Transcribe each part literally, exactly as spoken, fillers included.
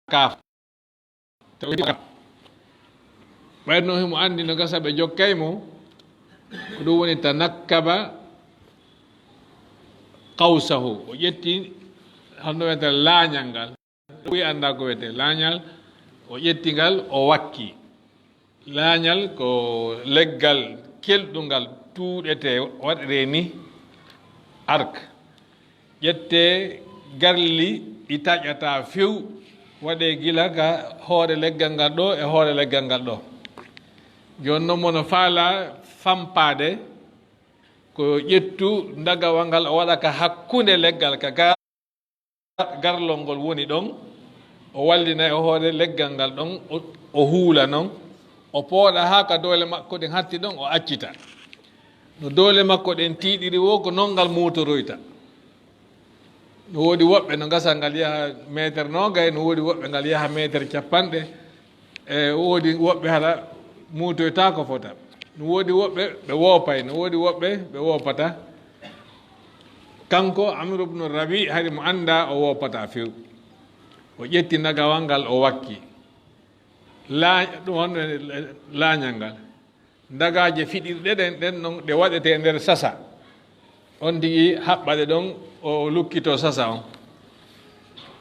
kaaf. Tawi kam. Ɓayno himo anndi no gasa ɓe jokkay mo, ko ɗum woni tanakkaba qawsahu. O ƴetti, honno wiyata, laañal ngal. Ɓuy annda ko wiyete laañal. O ƴetti ngal, o wakki. Laañal ko leggal kelɗungal tuuɗete, waɗiree ni arc. Ƴettee garli ɗi taƴataa few, waɗee gila ka hoore leggal ngal ɗo e hoore leggal ngal ɗo. Jooni noon, mo no faalaa fampaade, ko ƴettu ndagawal ngal, o waɗa ka hakkunde leggal ka, ga garlol ngol woni ɗon, o wallina e hoore leggal ngal ɗon, o, o huula non, o pooɗa haa ka doole makko ɗen hatti ɗon, o accita. No doole makko ɗen tiiɗiri woo, ko non ngal mootoroyta. No woodi woɓɓe no gasa ngal yaha meeter noogay, no woodi woɓɓe ngal yaha meeter cappanɗe, e woodi woɓɓe hara muutoytaako fota. No woodi woɓɓe ɓe woopay, no woodi woɓɓe ɓe woopata. Kanko Amr ibn Rabi, hari mo annda o woopata few. O ƴetti ndagawal ngal, o wakki. Laa-, ɗum wonno laañal ngal. Ndagaaje fiɗirɗe ɗen, ɗen non ɗe waɗetee nder sasa. On tigi haɓɓa ɗe ɗon, o lukkitoo sasa on.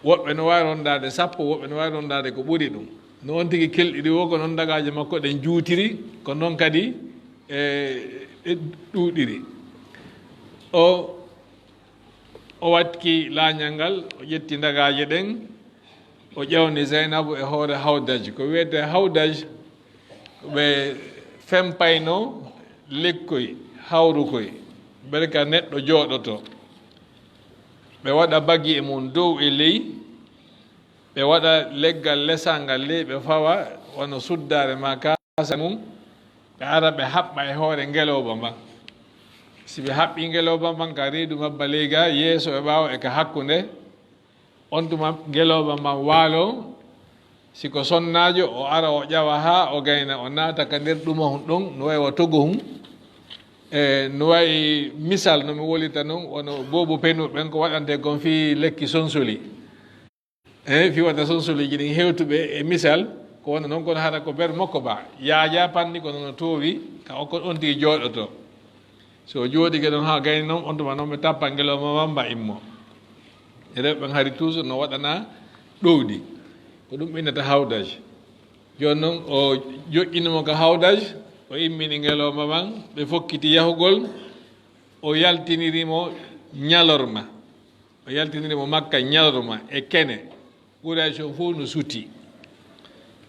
Woɓɓe no waawi rondaade sappo, woɓɓe no waawi rondaade ko ɓuri ɗum. No on tigi kelɗiri woo, ko non ndagaaje makko ɗen juutiri, ko non kadi e, ɗe ɗuuɗiri. O, o wakki laañal ngal, o ƴetti ndagaaje ɗen, o ƴawni Zaynabu e hoore hawdaj. Ko wiyetee hawdaj, ko ɓe fempaynoo lekkoy, hawrukoy, mbele ka neɗɗo jooɗoto. Ɓe waɗa bagi e mum dow e ley, ɓe waɗa leggal lesal ngal ley, ɓe fawa wano suddaare maa kaasa mum, ɓe ara ɓe haɓɓa e hoore ngelooba mban. Si ɓe haɓɓii ngelooba mban ka reedu mabba ley ga, yeeso e ɓaawo e ka hakkunde, on tuma ngelooba mban waaloo, si ko sonnaajo, o ara o ƴawa haa o gayna, o naata ka nder ɗumahun ɗon, no wayi wa togohun, e no wayi misal no mi wolita non, wano boobo penuɓe ɓen ko waɗantee kon fii lekki sonsoli. Eey, fii wata sonsoliiji ɗin hewtuɓe e misal, ko wona non kono hara ko ber makko ba. Yaaja panni kono no toowi, ka o ko on tigi jooɗoto. So o jooɗike ɗon haa gayni non, on tuma non ɓe tappa ngelooba mban mba immo. E rewɓe ɓen hari toujours no waɗana ɗowdi. Ko ɗum innata hawdaj. Jooni non o joƴƴini mo ka hawdaj, o immini ngelooba mban, ɓe fokkiti yahugol, o yaltiniri mo ñalorma. O yaltiniri mo Makka ñalorma e kene. Quraysh on fow no suti.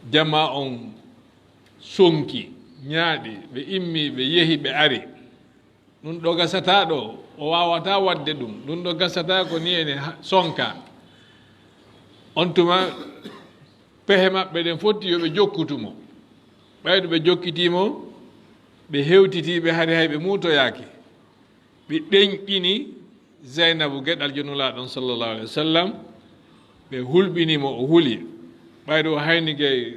Jamaa on sonki, ñaaɗi, ɓe immi, ɓe yehi, ɓe ari. Ɗum ɗo gasataa ɗo, o waawataa waɗde ɗum. Ɗum ɗo gasataa ko ni ene ha-, sonka. On tuma pehe maɓɓe ɗen fotti yo ɓe jokkutu mo. Ɓayde ɓe jokkitii mo, ɓe hewtitii ɓe hari hay ɓe muutoyaaki. Ɓe ɗenƴini Zaynabu geɗaljo Nulaaɗo on sallallahu alaihi wasallam, ɓe hulɓini mo, o huli. Ɓayde o hayni gay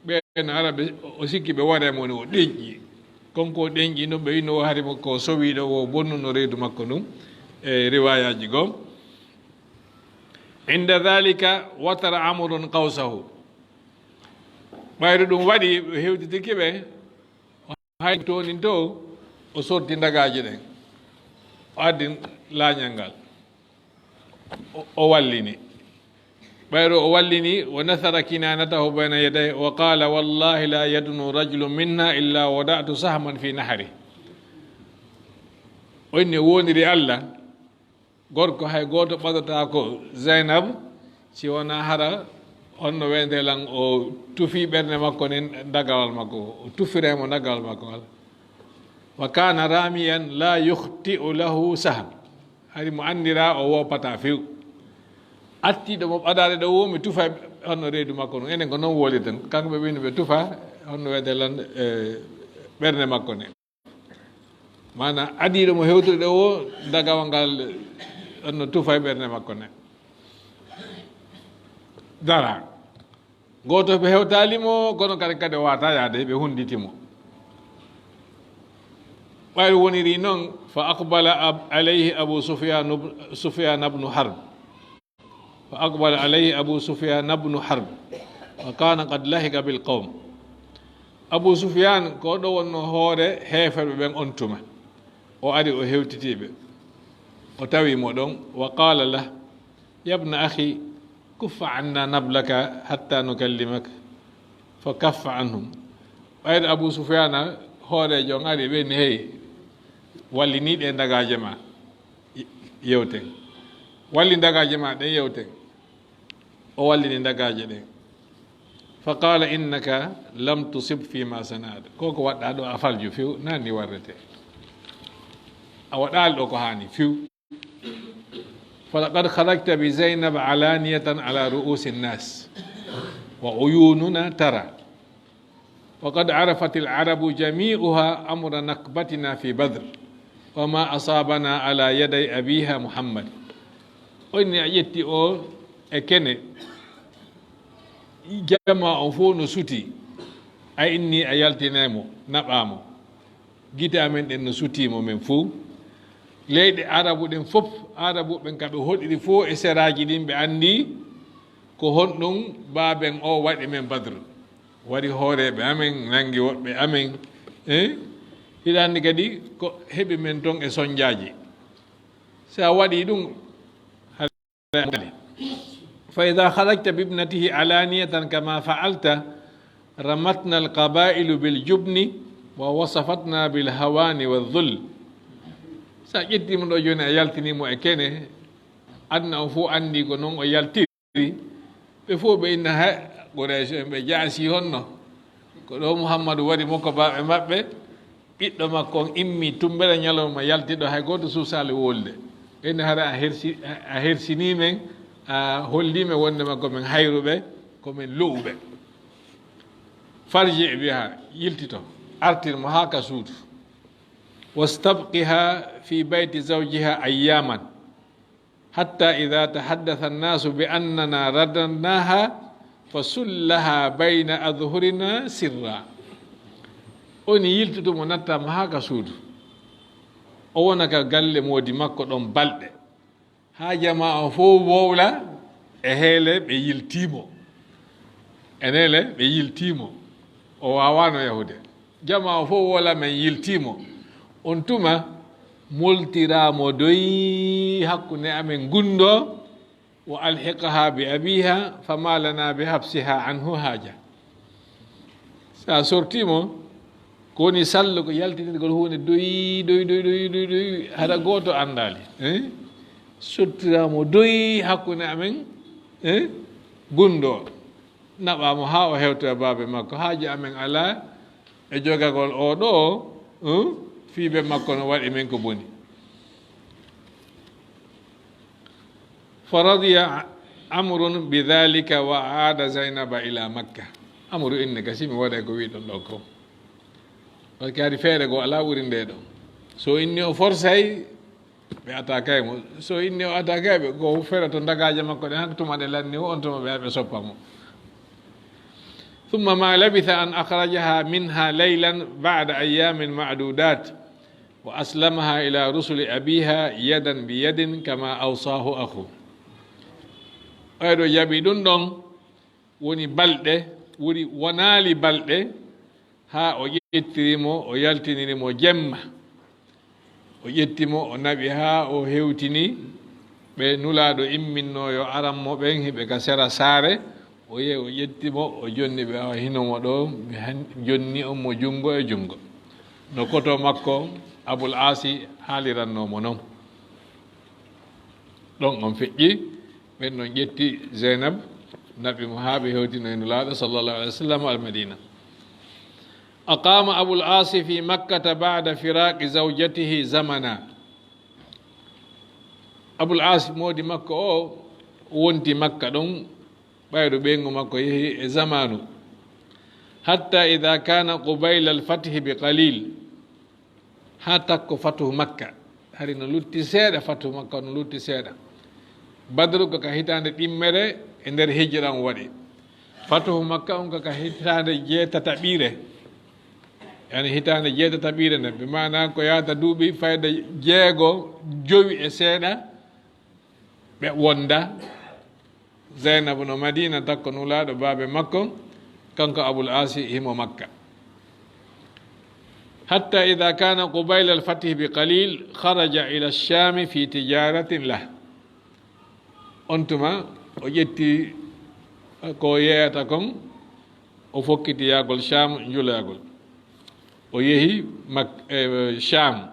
ɓe no ara ɓe, o sikki ɓe waree mo ni o ɗenƴi. Kon ko o ɗenƴi non ɓe wino o hari mo ko sowiiɗo o bonnuno reedu makko ndun, e riwayaaji goo. Inda dhalika watara Amrun qawsahu. Ɓayde ɗum waɗi, ɓe hewtitiki ɓe, hay toonin to, o sorti ndagaaji ɗen, o addi laañal ngal, o, o wallini. Ɓayro o wallini, wa nasara kinanatahu bayna yadayhi, wa qala, "Wallahi la yadnu rajulun minna illa wada'tu sahman fi nahri." O inni, woniri Allah, gorko hay gooto ɓadotaako Zaynab, si wonaa hara honno weente lan o tufi ɓernde makko nden ndagawal makko, o tufiree mo ndagawal makko ngal. Wa kana ramiyan la yukhti'u lahu sahm. Hari mo anndira o woopataa few. Attiiɗo mo ɓadaade ɗo woo, mi tufa honno reedu makko ndun. Enen ko non wowlirten. Kanko ɓe wino ɓe tufa honno weente lan, e, ɓernde makko nden. Maana adiiɗo mo hewtude o, ndagawal ngal no tufa e ɓernde makko nden. Dara. Gooto ɓe hewtaali mo, kono kadi, kadi o waata yaade, ɓe hunnditi mo. Ɓayri woniri non, fa aqbala ab-, alayhi Abu Sufyan ib-, Sufyan ibn Harb. فأقبل عليه أبو سفيان بن حرب وكان قد لحق بالقوم. Abu Sufyan ko ɗo wonno hoore heeferɓe ɓen on tuma. O ari o hewtitiiɓe. O tawi mo ɗon. وقال له: يا ابن أخي، كف عنا نبلك حتى نكلمك. فكف عنهم. Ɓayde Abu Sufyana hooreejo on ari ɓe ni: "Hey, wallini ɗe dagaaje ma yewten. Walli dagaaje ma ɗen yewten." O wallini dagaaje ɗen. فقال: إنك لم تصب فيما صنعت. Ko ko waɗɗa ɗo a falju few, nani warrete. A waɗaali ɗo ko haani few. فلقد خرجت بزينب علانية على رؤوس الناس وعيوننا ترى. وقد عرفت العرب جميعها أمر نكبتنا في بدر وما أصابنا على يدي أبيها محمد. O inni a ƴetti o e kene, jama on fof no suti, a inni a yaltinay mo, naɓaa mo. Gite amen ɗen no sutii mo men fof. Leyɗe Arabu ɗen fof, Arabu ɓen ka ɓe hoɗiri fof e seraaji ɗin, ɓe anndi ko honɗum baaben o waɗi men Badru. Waɗi hooreeɓe amen, nanngi woɓɓe amen. Eh? Hiɗa anndi kadi ko heɓi men ton e sonjaaji. Si a waɗi ɗum, فإذا خرجت بابنته علانية كما فعلت، رمتنا القبائل بالجبن ووصفتنا بالهوان والذل. Sa ƴetti mo ɗo jooni, a yaltini mo e kene, aduna o fof anndi ko non o yaltiri. Ɓe fof ɓe inna, "Hay, Quraysh en ɓe jaasi honno?" Ko ɗo Muhammadu waɗi mo ko baaɓe maɓɓe. Ɓiɗɗo makko on immi tumbere ñalawma yalti ɗo, hay gooto suusaali wolde. Ɓe inni, "Hara a hersi-, a hersinii men, a hollii men wonde makko men hayruɓe, ko men lo'uɓe." فارجع بها, yiltito, artir mo haa ka suudu. واستبقها في بيت زوجها أياما. حتى إذا تحدث الناس بأننا رددناها فصلها بين أظهرنا سرا. O inni yiltito mo, natta mo haa ka suudu. O wona ka galle moodi makko ɗon balɗe. Haa jamaa on fof wowla e heele ɓe yiltii mo. E neele ɓe yiltii mo. O waawaano yahude. Jamaa o fof wola men yiltii mo. On tuma moltiraa mo doy hakkunde amen gunndoo, وألحقها بأبيها فما لنا بحبسها عنه حاجة. Sa sortii mo, ko woni sallo ko yaltinirgol huunde doy, doy, doy, doy, doy, doy, hara gooto anndaali. Eh? Sortiraa mo doy hakkunde amen, eh? Gunndoo. Naɓaa mo haa o hewtoya baabe makko. Haaju amen alaa e jogagol o ɗo, hmm? Fii be makko no waɗi men ko boni. فرضي عمرو بذلك وأعاد زينب إلى مكة. Amru inni, "Ka si mi waɗay ko wi'ɗon ɗo ko." Parce que hari feere goo alaa ɓuri nde ɗo. So inni o forsay, ɓe atakay mo. So inni o atakay ɓe, ko feere to dagaaje makko ɗen, haka tuma ɗe lanni o, on tuma ɓe, ɓe soppa mo. ثم ما لبث أن أخرجها منها ليلا بعد أيام معدودات. وأسلمها إلى رسل أبيها يدا بيد كما أوصاه أخوه. Oya ɗo jaɓi ɗum ɗon woni balɗe, woni wonaali balɗe, haa o ƴettiri mo, o yaltiniri mo jemma. O ƴetti mo, o naɓi haa o hewtini ɓe Nulaaɗo imminnoo yo aran mo ɓen, hiɓe ka sera saare. O yehi, o ƴetti mo, o jonni ɓe, awa hino mo ɗo, mi han-, jonni on mo junngo e junngo. No koto makko Abul Aasi haalirannoo mo non. Ɗon on feƴƴi, ɓen ɗon ƴetti Zeynab, naɓi mo haa ɓe hewtino e Nulaaɗo sallallahu alaihi wasallam al Madina. أقام أبو العاص في مكة بعد فراق زوجته زمنا. Abul Aas, moodi makko o, wonti Makka ɗon, ɓayru ɓeyngu makko yehi e zamaanu. حتى إذا كان قبيل الفتح بقليل. Haa takko fatuhu Makka. Hari no lutti seeɗa, fatuhu Makka no lutti seeɗa. Badru ko ka hitaande ɗimmere e nder hijira on waɗi. Fatuhu Makka on ko ka hitaande jeetataɓire. Yani hitaande jeetataɓire nden, bi maana ko yaata duuɓi fayda jeego, jowi e seeɗa ɓe wonda. Zaynabu no Madina, takko Nulaaɗo, baabe makko, kanko Abul Aasi himo Makka. حتى إذا كان قبيل الفتح بقليل خرج إلى الشام في تجارة له. On tuma o ƴetti ko yeeyata kon, o fokkiti yaagol Sham njuloyagol. O yehi Mak-, eh, Sham.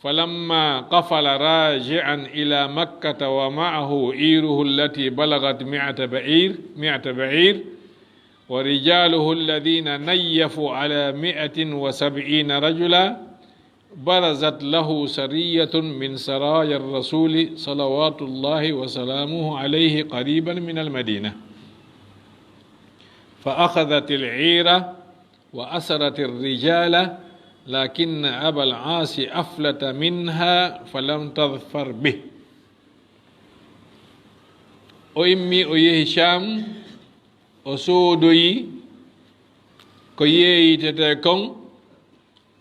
فلما قفل راجعا إلى مكة ومعه إيره التي بلغت مائة بعير، مائة بعير، ورجاله الذين نيفوا على مائة وسبعين رجلا، برزت له سرية من سرايا الرسول صلوات الله وسلامه عليه قريبا من المدينة، فأخذت العير وأسرت الرجال، لكن أبا العاص أفلت منها فلم تظفر به. O immi, o yehi Sham, o soodoyi ko yeeyitetee kon,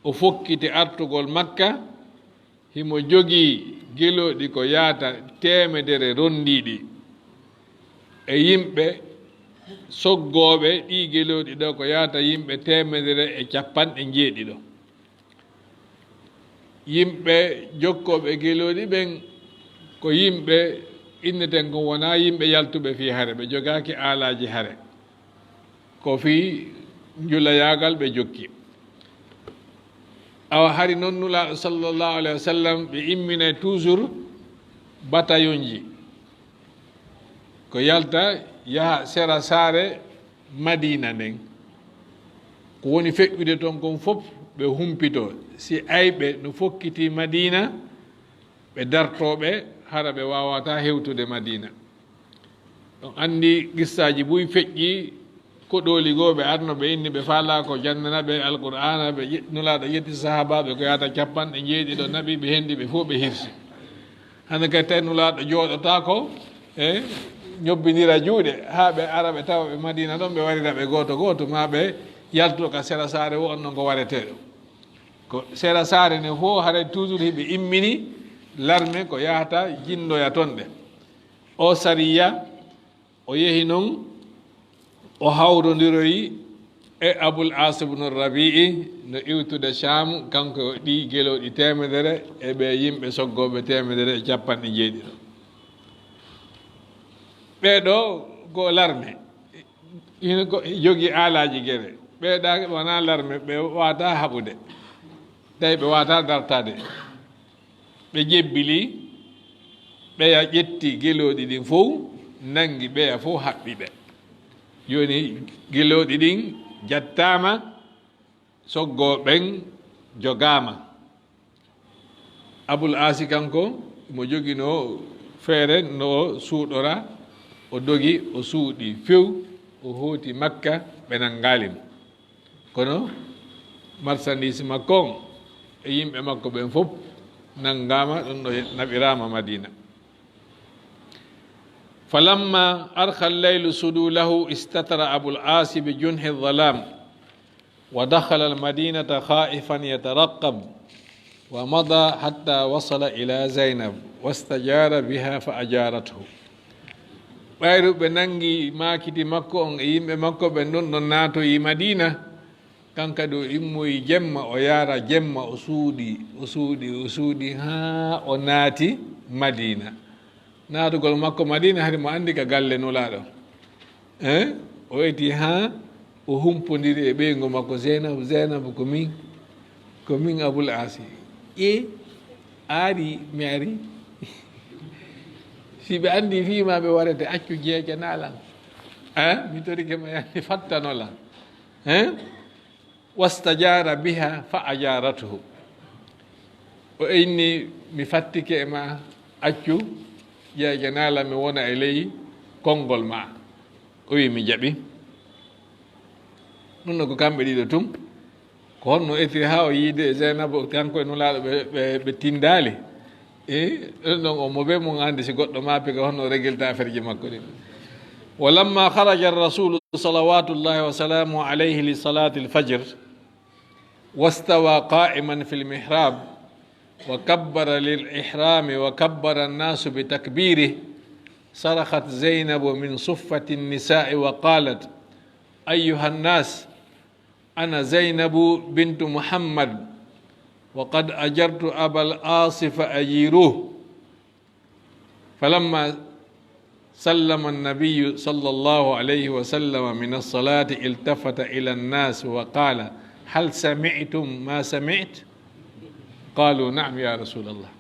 o fokkiti artugol Makka, himo jogii gelooɗi ko yaata teemedere rondiiɗi, e yimɓe soggooɓe ɗii gelooɗi ɗoo ko yaata yimɓe teemedere e capanɗe njeeɗiɗo. Yimɓe jokkooɓe gelooɗi ɓen ko yimɓe inneten kon wonaa yimɓe yaltuɓe fii hare, ɓe jogaaki aalaaji hare. Ko fii njulayaagal ɓe jokki. Awa hari non Nulaaɗo sallallahu alayhi wa sallam, ɓe imminay toujours batayonji. Ko yalta yaha sera saare Madina nden. Ko woni feƴƴude ton kon fof, ɓe humpito. Si ayɓe no fokkiti Madina, ɓe dartoo ɓe, hara ɓe waawataa hewtude Madina. On anndi qissaaji buy feƴƴi, koɗooli goo ɓe arno ɓe inni ɓe faalaa ko janngana ɓe Alqur'aana, ɓe ƴe-, Nulaaɗo ƴetti sahaabaaɓe ko yaata capanɗe njeeɗiɗo naɓi, ɓe hendi ɓe fof ɓe hirsi. Hande kadi tawi Nulaaɗo jooɗotaako, e, ñobbindira juuɗe, haa ɓe ara ɓe tawa ɓe Madina ɗon, ɓe warira ɓe gooto gooto, maa ɓe yalto ka sera saare wo on non ko wareteeɗo. Ko sera saare ne fof haray toujours hiɓe immini larme ko yahata jinndoya ton ɗe. O sariya, o yehi non, o hawrondiroyi e Abul As ibn Rabi'i no iwtude Sham, kanko e ɗi gelooɗi teemedere e ɓe yimɓe soggooɓe teemedere e capanɗe njeeɗiɗo. Ɓee ɗoo ko larme, hino ko jogii aalaaji gere. Ɓee ɗaa wonaa larme, ɓe waawataa haɓude, tawi ɓe waawataa dartaade. Ɓe jebbili, ɓeya ƴetti gelooɗi ɗin fow, nangi ɓeya fow, haɓɓi ɓe. Jooni gelooɗi ɗin jattaama, soggoo ɓen jogaama. Abul Aasi kanko, mo joginoo feere no o suuɗora, o dogi, o suuɗi few, o hooti Makka, ɓe nangaali mo. Kono marsandiisi makko on e yimɓe makko ɓen fof nanngaama, ɗon ɗo naɓiraama Madiina. فلما أرخى الليل سدوله استتر أبو العاص بجنح الظلام، ودخل المدينة خائفا يترقب، ومضى حتى وصل إلى زينب واستجار بها فأجارته. Ɓayru ɓe nanngi maakiti makko on e yimɓe makko ɓen ɗon ɗon naatoyi Madiina, kanko kadi o immoyi jemma, o yaara jemma, o suuɗi, o suuɗi, o suuɗi haa o naati Madiina. Naatugol makko Madiina hari mo anndi ka galle Nulaaɗo. Eh? O eti haa o humpondiri e ɓeyngu makko, "Zeynabu, Zeynabu, ko min, ko min Abul Aasi." "E, a ari, mi ari." "Si ɓe anndi fii ma ɓe warete, accu jeejanaa lan. Eh? Mi torike ma yande fattano lan." Eh? واستجار بها فأجارته. O inni, "Mi fattike e ma, accu jeejanaa lan, mi wona e ley konngol ma." O wi, "Mi jaɓi." Ɗum ɗo ko kamɓe ɗiɗo tun. Ko honno etiri haa o yiide e Zeynabu, kanko e Nulaaɗo ɓe, ɓe, ɓe tindaali? E, ɗum ɗon o mo be mum anndi si goɗɗo maapike honno o regilta affaire ji makko ɗin. ولما خرج الرسول صلوات الله وسلامه عليه لصلاة الفجر واستوى قائما في المحراب وكبر للإحرام وكبر الناس بتكبيره صرخت زينب من صفة النساء وقالت: أيها الناس، أنا زينب بنت محمد، وقد أجرت أبا العاص فأجيروه. فلما سلم النبي صلى الله عليه وسلم من الصلاة التفت إلى الناس وقال: هل سمعتم ما سمعت؟ قالوا: نعم يا رسول الله.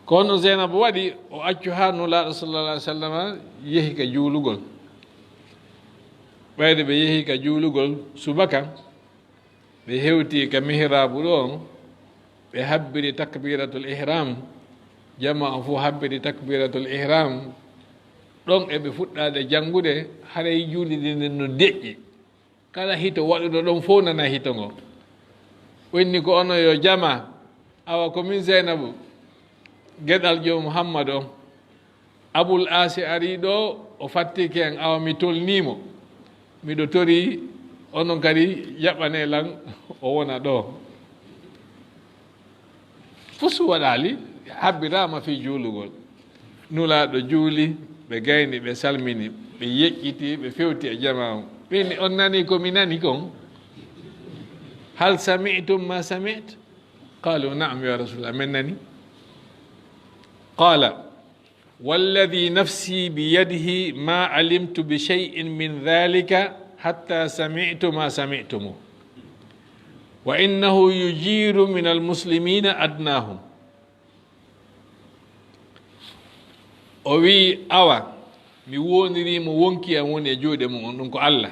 Kono Zeynabu waɗi, o accu haa Nulaaɗo sallallahu alaihi wasallam yehi ka juulugol. Ɓayde ɓe yehi ka juulugol subaka, ɓe hewti ka mihraabu ɗo, ɓe habbiri takbiratul ihram. Jamaa on fof habbiri takbiratul ihram. Ɗon e ɓe fuɗɗaade janngude, haray juulde nden no deƴƴi. Kala hito waɗuɗo ɗon fof nana hito ngo. O inni ko onon yo jamaa, awa ko min Zeynabu, geɗaljo Muhammad on. Abul Aasi arii ɗo, o fattike en, awa mi tolnii mo. Miɗo torii onon kadi jaɓanee lan o wona ɗo. Fus waɗaali, habbiraama fii juulugol. Nulaaɗo juuli, ɓe gayni, ɓe salmini, ɓe yeƴƴiti, ɓe fewti e jamaa on. Ɓe inni, on nanii ko mi nani kon? Hal sami'tum ma sami'tu? Qaalu, na'am, ya Rasulallah, men nani. Qaala, walladhi nafsi biyadihi ma alimtu bi shay'in min dhalika hatta sami'tu ma sami'tumu. Wa innahu yujiru min almuslimina adnahum. O wi'i, awa, mi wondirii mo, wonkii am woni e juuɗe mum on, ɗum ko Allah.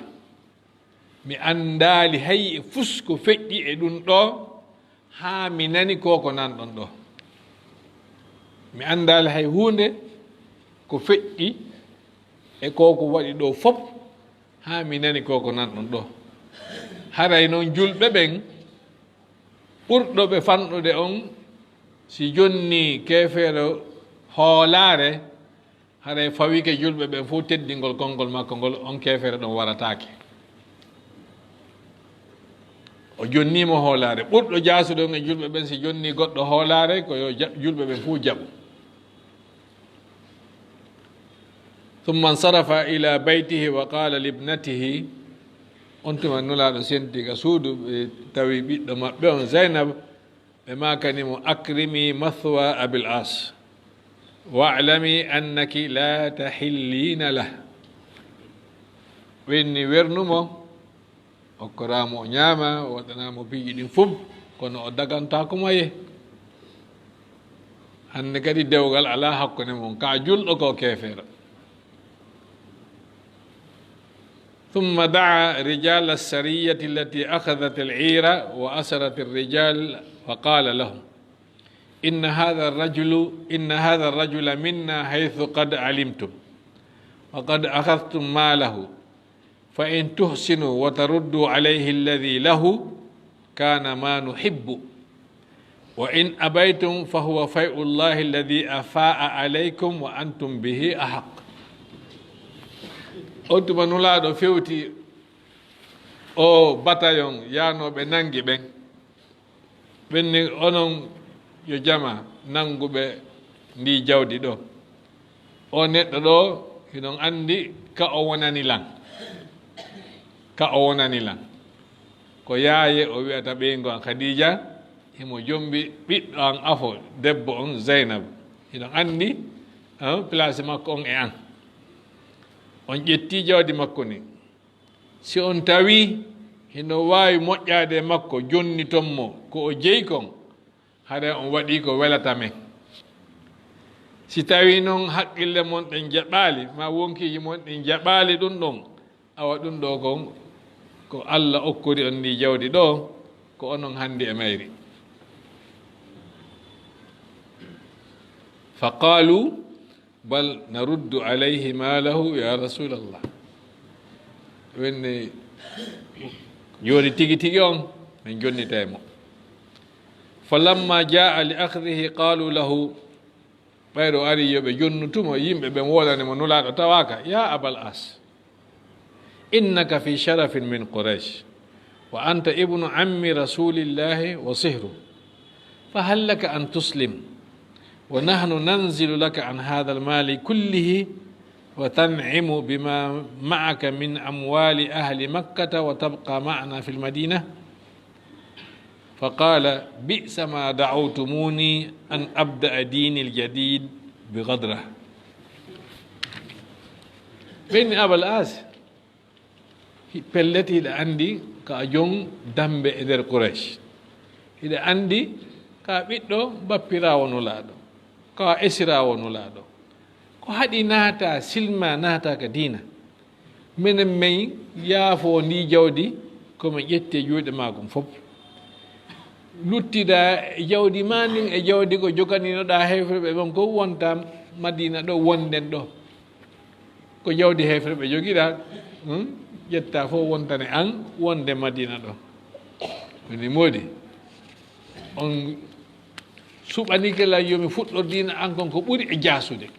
Mi anndaali hay e fus ko feƴƴi e ɗum ɗo, haa mi nani ko ko nanɗon ɗo. Mi anndaali hay huunde ko feƴƴi e ko ko waɗi ɗo fop, haa mi nani ko ko nanɗon ɗo. Haray noon julɓe ɓen, ɓurɗo ɓe fanɗude on, si jonni keefeero hoolaare, haray fawike julɓe ɓen fof teddingol konngol makko ngol, on keefeero ɗon warataake. O jonniimo hoolaare. Ɓurɗo jaasude on e julɓe ɓen, si jonni goɗɗo hoolaare, ko yo ja-, julɓe ɓen fof jaɓu. Thumma insarafa ila baytihi wa qala libnatihi. On tuma Nulaaɗo senti ka suudu, ɓe tawi ɓiɗɗo maɓɓe on Zaynab, ɓe maakani mo, akrimi mathwa Abil As, wa'lami annaki la tahillina lah. Ɓe inni wernu mo, okkoraa mo o ñaama, o waɗanaa mo piiji ɗin fof, kono o dagantaako mo ye. Hannde kadi dewgal alaa hakkunde mon, ka julɗo ko keefeero. ثم دعا رجال السرية التي أخذت العير وأسرت الرجال وقال لهم: إن هذا الرجل، إن هذا الرجل منا حيث قد علمتم، وقد أخذتم ماله، فإن تحسنوا وتردوا عليه الذي له كان ما نحب، وإن أبيتم فهو فيء الله الذي أفاء عليكم وأنتم به أحق. On tuma Nulaaɗo fewti o batayon yaanooɓe nangi ɓen. Ɓen ni onon yo jama nannguɓe ndi jawdi ɗo. O neɗɗo ɗo, hiɗon anndi ka o wonani lan. Ka o wonani lan. Ko yaaye o wi'ata ɓeyngo an Khadija, himo jombi ɓiɗɗo an afo, debbo on Zainab. Hiɗon anndi, ah, place makko on e an. On ƴetti jawdi makko ni. Si on tawi hino waawi moƴƴaade e makko, jonniton mo ko o jeyi kon, haray on waɗii ko welata men. Si tawi non haqqille mon ɗen jaɓaali, maa wonkiiji mon ɗin jaɓaali ɗun ɗon, awa ɗun ɗo kon ko Alla okkori on ndi jawdi ɗo, ko onon handi e mayri. Fa qaalu, bal naruddu alayhi maalahu ya Rasulallah. Ɓe inni, jooni tigi tigi on, min jonnitay mo. Falamma jaa li akhdihi qaalu lahu, ɓayri o ari yo ɓe jonnutu mo, yimɓe ɓen wolani mo Nulaaɗo tawaaka, ya Abal As, innaka fi sharafin min Quraysh, wa anta ibnu ammi Rasulillahi wa sihru, fa hal laka an tuslim, ونحن ننزل لك عن هذا المال كله وتنعم بما معك من أموال أهل مكة وتبقى معنا في المدينة؟ فقال: بئس ما دعوتموني أن أبدأ ديني الجديد بغدرة. Ɓe inni Abal As, hi-, pellet hiɗa anndi ka a jon dammbe e nder Quraysh. Hiɗa anndi ka a ɓiɗɗo bappiraawo Nulaaɗo, ka a esiraawo Nulaaɗo. Ko haɗi naata silma, naata ka diina? Menen men yaafo ndi jawdi ko men ƴetti e juuɗe maa kon fof. Luttida e jawdi maa ndin e jawdi ko joganinoɗaa heeferɓe ɓen ko wonta Madiina ɗo wonden ɗo. Ko jawdi heeferɓe jogiɗaa, hmm? Ƴetta fof wontane an wonde Madiina ɗo. Woni moodi, on suɓanike lan yo mi fuɗɗor diina an kon ko ɓuri e jaasude.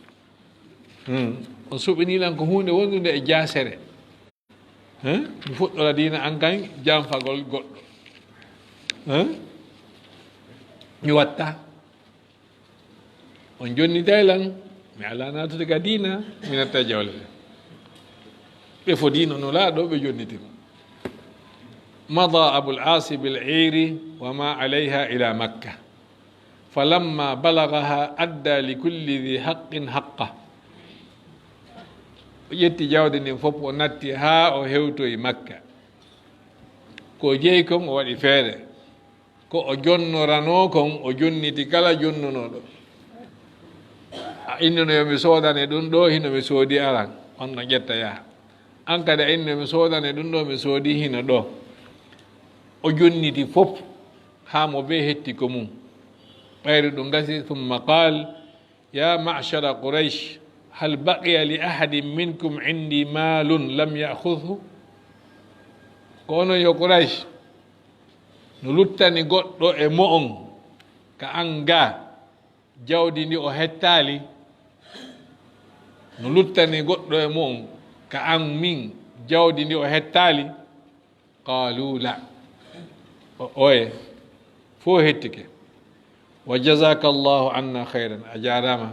Hmm. On suɓini lan ko huunde wondude e jaasere. Hmm? Mi fuɗɗora diina an kan janfagol goɗɗo. Hmm? Mi watta. On jonnitay lan, mi alaa naatude ka diina, mi natta jawle ɗen. Ɓe fodino Nulaaɗo, ɓe jonniti mo. مضى أبو العاص بالعير وما عليها إلى مكة، فلما بلغها أدى لكل ذي حق حقه. O ƴetti jawdi ndin fof, o natti haa o hewtoyi Makka. Ko jeyi kon o waɗi feere. Ko o jonnoranoo kon, o jonniti kala jonnunooɗo. A innuno yo mi soodane ɗum ɗo, hino mi soodi aran, on no ƴetta yaha. An kadi a innuno yo mi soodane ɗum ɗo, mi soodi hino ɗo. O jonniti fof, haa mo bee hetti ko mum. Ɓayri ɗum gasi, ثم قال: يا معشر قريش، هل بقي لأحد منكم عندي مال لم يأخذه؟ Ko onon yo Quraysh, no luttani goɗɗo e mo'on ka an ga jawdi ndi o hettaali? No luttani goɗɗo e mo'on ka an min jawdi ndi o hettaali? قالوا لا. O-, oye, fof hettike. وجزاك الله عنا خيرا. A jaaraama.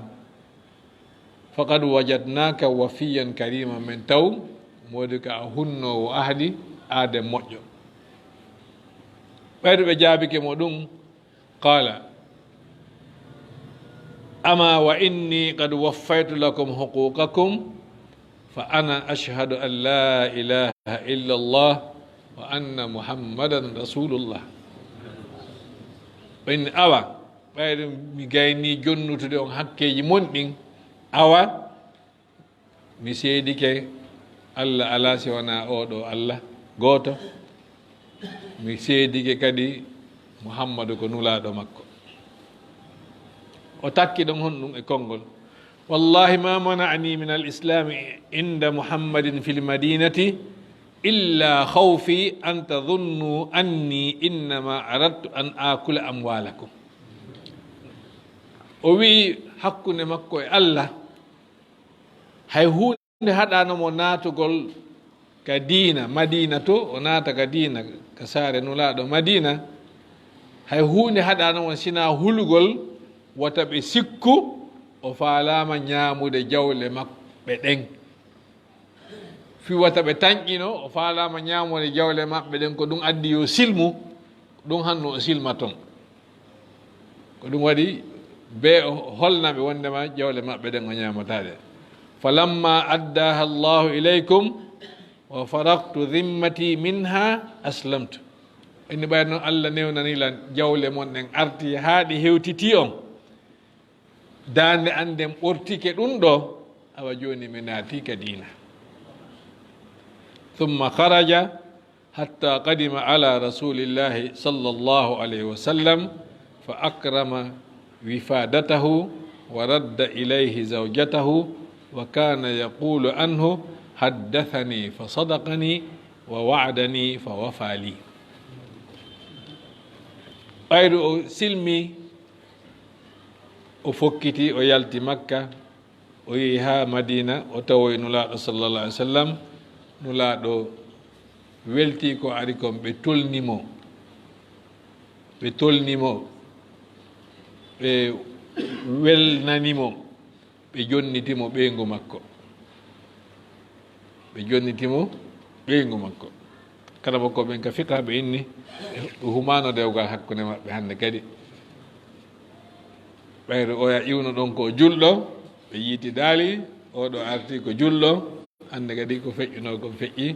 فقد وجدناك وفيا كريما. Min tawi moodi ko a hunnoowo ahdi, aade moƴƴo. Ɓayru ɓe jaabike mo ɗum, قال: أما وإني قد وفيت لكم حقوقكم، فأنا أشهد أن لا إله إلا الله وأن محمدا رسول الله. O inni, awa, ɓayri mi gaynii jonnutude on hakkeeji mon ɗin, awa, mi seedike Allah alaa si wanaa oo ɗoo Allah gooto. Mi seedike kadi Muhammadu ko Nulaaɗo makko. O takki ɗon honɗum e konngol: والله ما منعني من الإسلام عند محمد في المدينة إلا خوفي أن تظنوا أني إنما أردت أن آكل أموالكم. O wi'i hakkunde makko e Allah, hay huunde haɗano mo naatugol ka diina Madiina to, o naata ka diina ka saare Nulaaɗo Madiina, hay huunde haɗano mo sinaa hulugol wata ɓe sikku o faalaama ñaamude jawle maɓɓe ɗen. Fii wata ɓe tanƴino o faalaama ñaamude jawle maɓɓe ɗen, ko ɗum addi yo silmu, ɗum hanno o silma ton. Ko ɗum waɗi bee o holna ɓe wondema jawle maɓɓe ɗen o ñaamataa ɗe. فلما أداها الله إليكم وفرغت ذمتي منها أسلمت. Inni ɓay noon Allah newnani lan jawle mon ɗen arti haa ɗi hewtiti on. Daande an nden ɓortike ɗum ɗo, awa jooni mi naati ka diina. ثم خرج حتى قدم على رسول الله صلى الله عليه وسلم فأكرم وفادته ورد إليه زوجته وكان يقول عنه: حدثني فصدقني ووعدني فوفى لي. Ɓayru o silmi, o fokkiti, o yalti Makka, o yehi haa Madiina, o tawoyi Nulaaɗo sallallahu alaihi wasallam. Nulaaɗo welti ko ari kon, ɓe tolni mo. Ɓe tolni mo. Ɓe welnani mo, ɓe jonniti mo ɓeyngu makko. Ɓe jonniti mo ɓeyngu makko. Kala makko ɓen ka fiqa ɓe inni, ɓe humano dewgal hakkunde maɓɓe hannde kadi. Ɓayde oya iwno ɗon ko julɗo, ɓe yiiti daali, oɗo arti ko julɗo, hannde kadi ko feƴƴuno ko feƴƴi,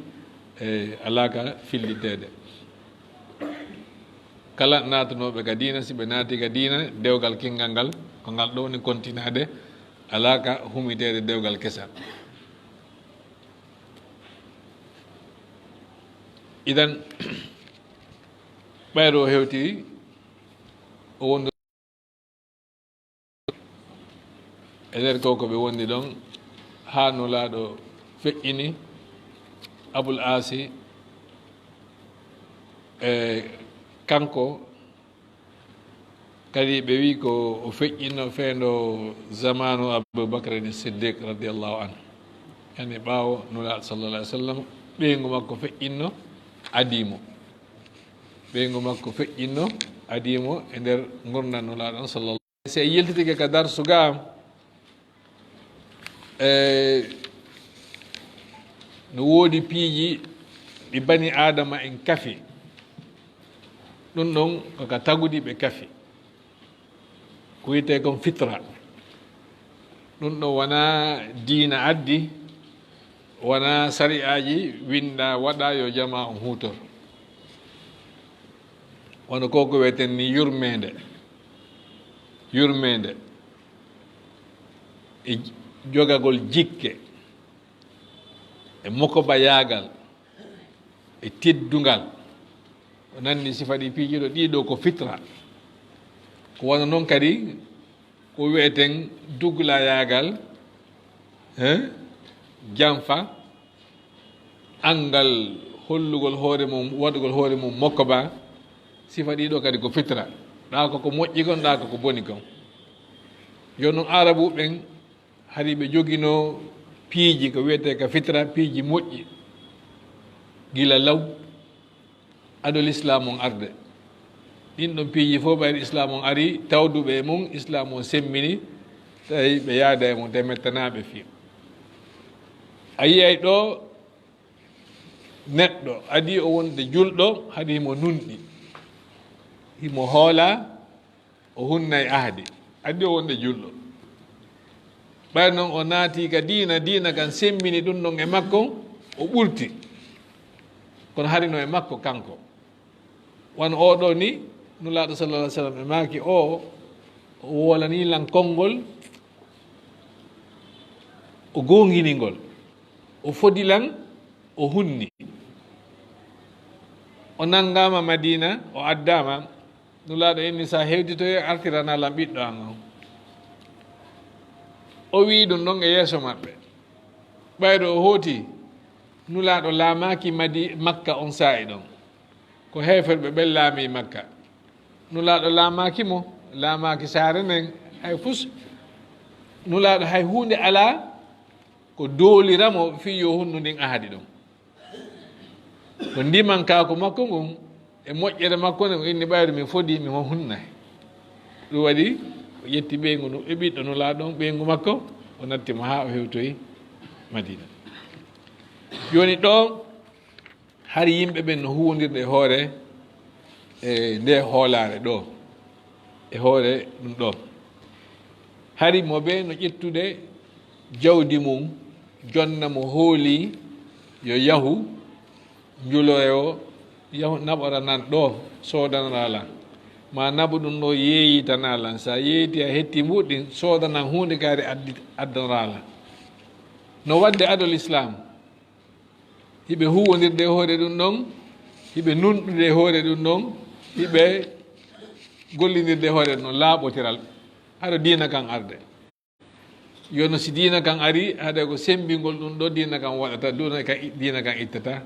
e, alaa ka filliteede. Kala naatunooɓe ka diina, si ɓe naati ka diina, dewgal kinngal ngal, ko ngal ɗo woni kontinaade, alaa ka humiteede dewgal kesal. Idan, ɓayro o hewti, o wondu e nder ko, ko ɓe wondi ɗon, haa Nulaaɗo feƴƴini Abul Aasi, e kanko kadi ɓe wi ko o feƴƴinno feendo zamanu Abu Bakr ni Siddiq radiyallahu anhu. Yani ɓaawo Nulaaɗo sallallahu alaihi wasallam, ɓeyngu makko feƴƴinno adii mo. Ɓeyngu makko feƴƴinno adii mo e nder ngurndan Nulaaɗo on sallallahu. Si en yiltitike ka darsu ga, e, no woodi piiji ɗi bani Aadama en kafi. Ɗum ɗon ko ka tagudi ɓe kafi. Ko wiyetee kon fitra. Ɗum ɗon wonaa diina addi, wonaa sari'aaji winnda waɗa yo jamaa on huutor. Wano ko ko wiyeten ni yurmeende. Yurmeende. E jogagol jikke. E mokobayaagal. E teddungal. O nanndi sifa ɗi piiji ɗo, ɗii ɗo ko fitra. Ko wano non kadi ko wiyeten duglayaagal, he? Janfa, anngal hollugol hoore mum, waɗugol hoore mum mokko ba, sifa ɗii ɗo kadi ko fitra. Ɗaa ko ko moƴƴi kon, ɗaa ko ko boni kon. Yo non Aarabu ɓen, hari ɓe joginoo piiji ko wiyetee ka fitra, piiji moƴƴi, gila law, ado Lislaam on arde. Ɗin ɗon piiji fof, ɓayri Islaam on ari, tawduɓe e mum, Islaam on semmini, tawi ɓe yaada e mum, tawi mettanaaɓe fii. A yi'ay ɗo neɗɗo, adii o wonde julɗo, hari himo nunɗi, himo hoola, o hunnay ahdi, addi o wonde julɗo. Ɓay non o naati ka diina, diina kan semmini ɗum ɗon e makko, o ɓurti. Kono hari no e makko kanko. Wano oo ɗoo ni, Nulaaɗo sallallahu alaihi wasallam e maaki o, o wolani lan konngol, o goongini ngol. O fodi lan, o hunni. O nanngaama Madiina, o addaama. Nulaaɗo inni, "Sa hewtitoye, artirana lan ɓiɗɗo an on." O wi'i ɗum ɗon e yeeso maɓɓe. Ɓayro o hooti, Nulaaɗo laamaaki Madi-, Makka on saa'i ɗon. Ko heeferɓe ɓen laamii Makka. Nulaaɗo laamaaki mo, laamaaki saare nden, hay fus. Nulaaɗo hay huunde alaa ko doolira mo fii yo hunnu ndin ahadi ɗon. Ko ndimankaaku makko ngun e moƴƴere makko nden, o inni, "Ɓayri mi fodi, mi hunnay." Ɗum waɗi o ƴetti ɓeyngu ndu, e ɓiɗɗo Nulaaɗo on, ɓeyngu makko, o natti mo haa o hewtoyi Madiina. Jooni ɗo, hari yimɓe ɓen no huwondirde e hoore, e nde hoolaare ɗo, e hoore ɗum ɗo. Hari mo ɓe no ƴettude jawdi mum, jonna mo hooli yo yahu, njuloyo, yahu naɓora nan ɗo, soodanora lan. Ma naɓu ɗum ɗo, yeeyitana lan. Sa yeeyti a hetti mbuɗɗin, soodanan huunde kaari addi-, addanora lan. No waɗde adol Islaam. Hiɓe huwondirde e hoore ɗum ɗon, hiɓe nunɗude e hoore ɗum ɗon, hiɓe gollindirde e hoore ɗum ɗon, laaɓotiral, haɗo diina kan arde. Yo no si diina kan ari, haɗa ko sembingol ɗum ɗo diina kan waɗata, diina kan, diina kan ittata.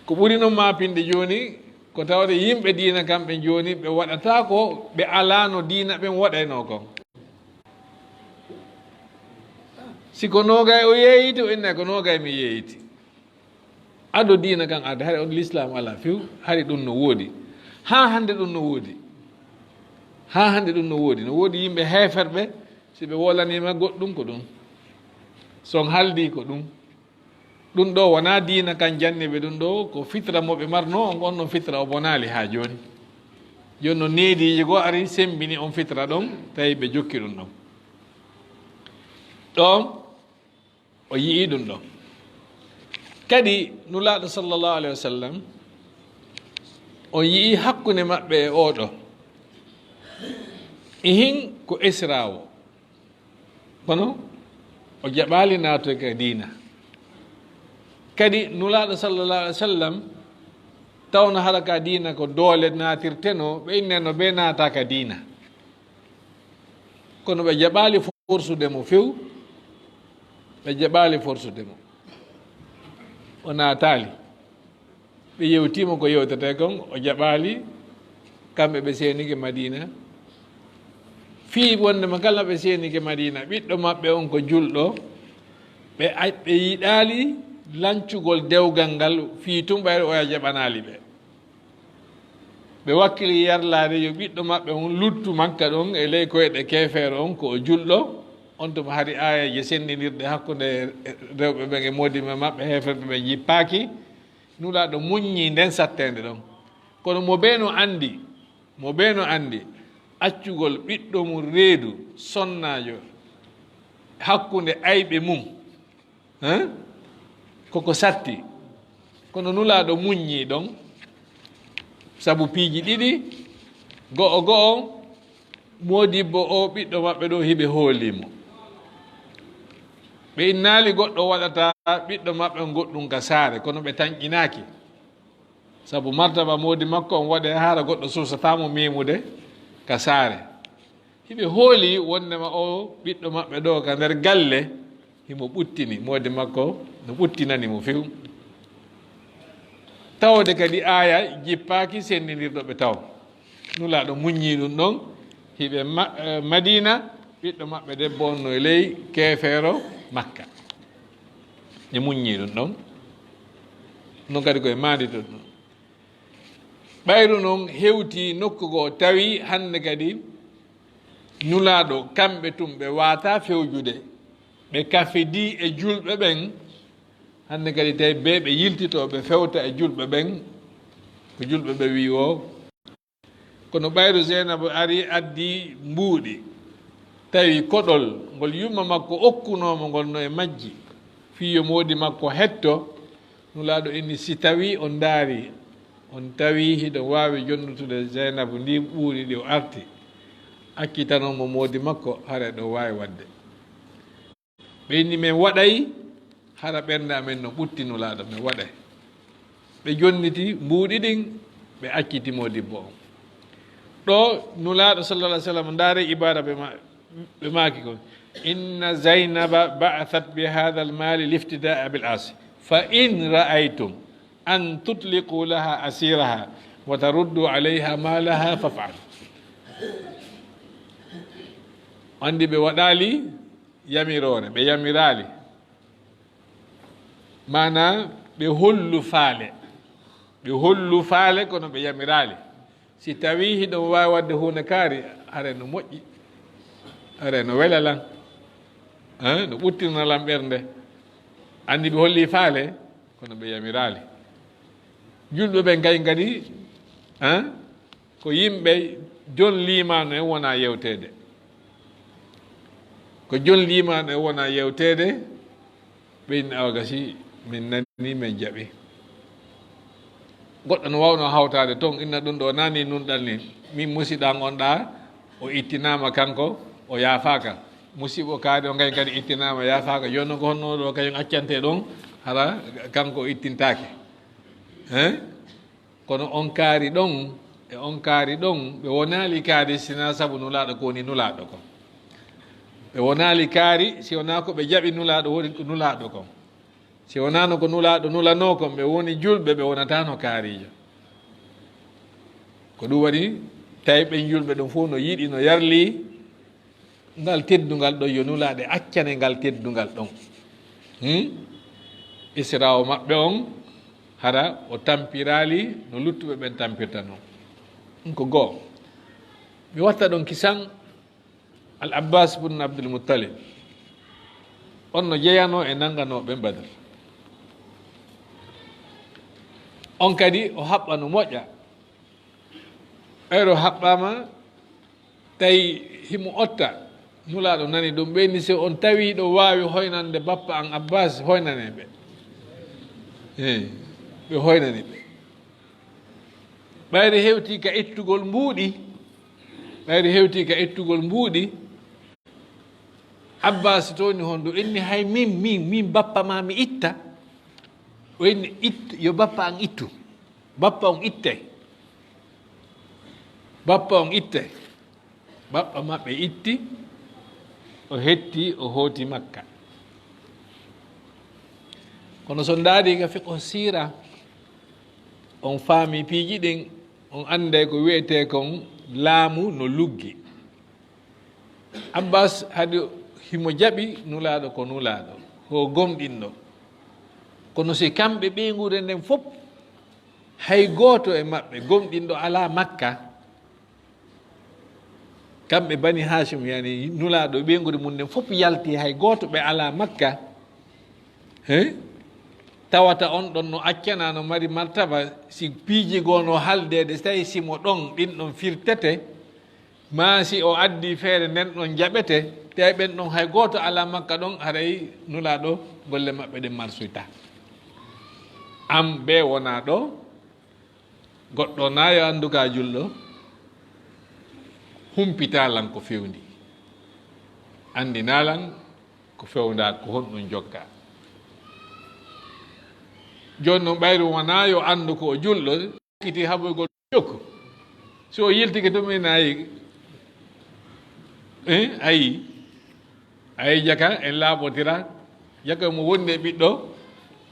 Ko ɓuri noon maapinde jooni, ko tawde yimɓe diina kan ɓen jooni, ɓe waɗata ko ɓe alaa no diina ɓen waɗaynoo kon. Si ko noogay o yeeyiti, o innay ko noogay mi yeeyiti. Ado diina kan arde, hari on Lislaam alaa few, hari ɗum no woodi. Haa hannde ɗum no woodi. Haa hannde ɗum no woodi. No woodi yimɓe heeferɓe, si ɓe wolaniima goɗɗum ko ɗum. So on haaldi ko ɗum. Ɗum ɗo wonaa diina kan janni ɓe ɗum ɗo, ko fitra mo ɓe marno, on on ɗon fitra o bonaali haa jooni. Jooni no neediiji goo ari semmbini on fitra ɗon, tawi ɓe jokki ɗum ɗon. Ɗon o yi'i ɗum ɗon. Kadi Nulaaɗo sallallahu alayhi wa sallam, o yi'i hakkunde maɓɓe e oo ɗo. Ihin ko Israa o. Kono o jaɓaali naatoyde ka diina. Kadi Nulaaɗo sallallahu alayhi wa sallam, tawno hara ka diina ko doole naatirtenoo, ɓe inneno ɓe naata ka diina. Kono ɓe jaɓaali forsude mo few, ɓe jaɓaali forsude mo. O naataali. Ɓe yewtii mo ko yewtetee kon, o jaɓaali, kamɓe ɓe seenike Madiina. Fii wonndema kala ɓe seenike Madiina, ɓiɗɗo maɓɓe on ko julɗo, ɓe a-, ɓe yiɗaali lancugol dewgal ngal fii tun ɓayri oya jaɓanaali ɓe. Ɓe wakkili yarlaade yo ɓiɗɗo maɓɓe on luttu Makka ɗon e ley koyɗe keefeero on ko o julɗo, on tuma hari aayeeje senndinirɗe hakkunde rewɓe ɓen e moodiɓɓe maɓɓe heeferɓe ɓen jippaaki. Nulaaɗo muññii nden satteende ɗon. Kono mo bee no anndi, mo bee no anndi, accugol ɓiɗɗo mum reedu, sonnaajo, hakkunde ayɓe mum, hein? Koko satti. Kono Nulaaɗo muññii ɗon, sabu piiji ɗiɗi, go'o go'o, moodibbo o ɓiɗɗo maɓɓe ɗo hiɓe hoolii mo. Ɓe innaali goɗɗo waɗata ɓiɗɗo maɓɓe on goɗɗum ka saare, kono ɓe tanƴinaaki. Sabu martaba moodi makko on waɗe hara goɗɗo suusataa mo meemude ka saare. Hiɓe hooli wondema o ɓiɗɗo maɓɓe ɗo ka nder galle, himo ɓuttini, moodi makko no ɓuttinani mo few. Tawde kadi aaya jippaaki senndindirɗo ɓe taw. Nulaaɗo muññii ɗum ɗon, hiɓe Ma-, eh, Madiina, ɓiɗɗo maɓɓe debbo on no e ley keefeero Makka. Ɓe muññii ɗum ɗon. Ɗum kadi koye maandi ɗum ɗon. Ɓayru non hewti nokku goo, tawi hannde kadi Nulaaɗo, kamɓe tun ɓe waataa fewjude. Ɓe kafidii e julɓe ɓen. Hannde kadi tawi bee ɓe yiltitoo, ɓe fewta e julɓe ɓen. Ko julɓe ɓe wi'i o. Kono ɓayru Zeynabu ari addi mbuuɗi. Tawi koɗol ngol yumma makko okkunoo mo ngol no e majji. Fii yo moodi makko hetto. Nulaaɗo inni, si tawii on ndaari, on tawii hiɗon waawi jonnutude Zeynabu ndin ɓuuɗi ɗi o arti, accitanon mo moodi makko, hara ɗon waawi waɗde. Ɓe inni, men waɗay, hara ɓernde amen no ɓutti Nulaaɗo, men waɗay. Ɓe jonniti mbuuɗi ɗin, ɓe acciti moodibbo on. Ɗo Nulaaɗo sallallahu alaihi wasallam, ndaare ibaada ɓe ma-, ɓe maaki kon. Inna Zaynaba ba'athat bi hadha al-mali liftida'a bil asi. Fa in ra'aytum an tutliqu laha asiraha wa taruddu alayha malaha faf'alu. Andi ɓe waɗaali yamiroore, ɓe yamiraali. Maanaa ɓe hollu faale. Ɓe hollu faale kono ɓe yamiraali. Si tawii hiɗon waawi waɗde huunde kaari, hare no moƴƴi. Hare no wela lan. Eh, no ɓuttina lan ɓernde. Andi ɓe holli faale, kono ɓe yamiraali. Julɓe ɓen kay kadi, eh, ko yimɓe jon liimaanu en wona yewteede. Ko jon liimaanu en wona yewteede, ɓe inna awa gasi, min nani, min jaɓi. Goɗɗo no wawno hawtaade ton, inna ɗum ɗo nani nun ɗan ni, min musiɗan on ɗa, o ittinaama kanko, o yaafaaka. Musiɓɓo kaari on kay kadi ittinaama, yaafaaka. Jooni non ko honno ɗo kañum accante ɗon, hara kanko o ittintaake. Hein? Kono on kaari ɗon, e on kaari ɗon, ɓe wonaali kaari sina sabu Nulaaɗo ko woni Nulaaɗo kon. Ɓe wonaali kaari si wonaa ko ɓe jaɓi Nulaaɗo woni ko Nulaaɗo kon. Si wonaano ko Nulaaɗo nulanoo kon, ɓe woni julɓe, ɓe wonataano kaariijo. Ko ɗum waɗi, tawi ɓen julɓe ɗon fof no yiɗi, no yarli, ngal teddungal ɗon, yo Nulaaɗo accane ngal teddungal ɗon. Hmm? Israa o maɓɓe on, hara o tampiraali no luttuɓe ɓen tampirta non. Ɗum ko goo. Mi watta ɗon kisan. Al Abbas bun Abdul Muttalib, on no jeyanoo e nannganooɓe Badr. On kadi o haɓɓa no moƴƴa. Ɓayro haɓɓaama, tawi himo otta. Nulaaɗo nani ɗum, ɓeyni si on tawi ɗo waawi hoynande bappa an Abbas, hoynane ɓe. Eey, ɓe hoynani ɓe. Ɓayri hewti ka ittugol mbuuɗi, ɓayri hewti ka ittugol mbuuɗi, Abbas towni hondu, inni hay min, min, min bappa ma mi itta? O inni it-, yo bappa an ittu. Bappa on ittay. Bappa on ittay. Bappa maɓɓe itti, o hetti, o hooti Makka. Kono so ndaari ka fiqhu siira, on faami piiji ɗin, on annday ko wi'etee kon laamu no luggi. Abbas hadi himo jaɓi Nulaaɗo ko Nulaaɗo, ko gomɗinɗo. Kono si kamɓe ɓeynguure nden fof, hay gooto e maɓɓe gomɗinɗo alaa Makka, kamɓe Bani Hashim, yani Nulaaɗo ɓeynguure mum nden fof yalti, hay gooto ɓe alaa Makka, he? Tawata on ɗon no accana, no mari martaba, si piiji goo no haldeede, so tawi si mo ɗon, ɗin ɗon firtete, maa si o addi feere nden ɗon jaɓete, tawi ɓen ɗon hay gooto alaa Makka ɗon, haray Nulaaɗo golle maɓɓe ɗen marsoyta. Am bee wonaa ɗo, goɗɗo naa yo anndu ka julɗo, humpita lan ko fewndi. Anndina lan ko fewndaa ko honɗum jokka. Jooni non ɓayru wonaa yo anndu ko o julɗo, kiti haɓoygol jokku. So o yiltike to min ayi, eh, ayi. Ayi jaka en laaɓotira, jaka mo wondi e ɓiɗɗo,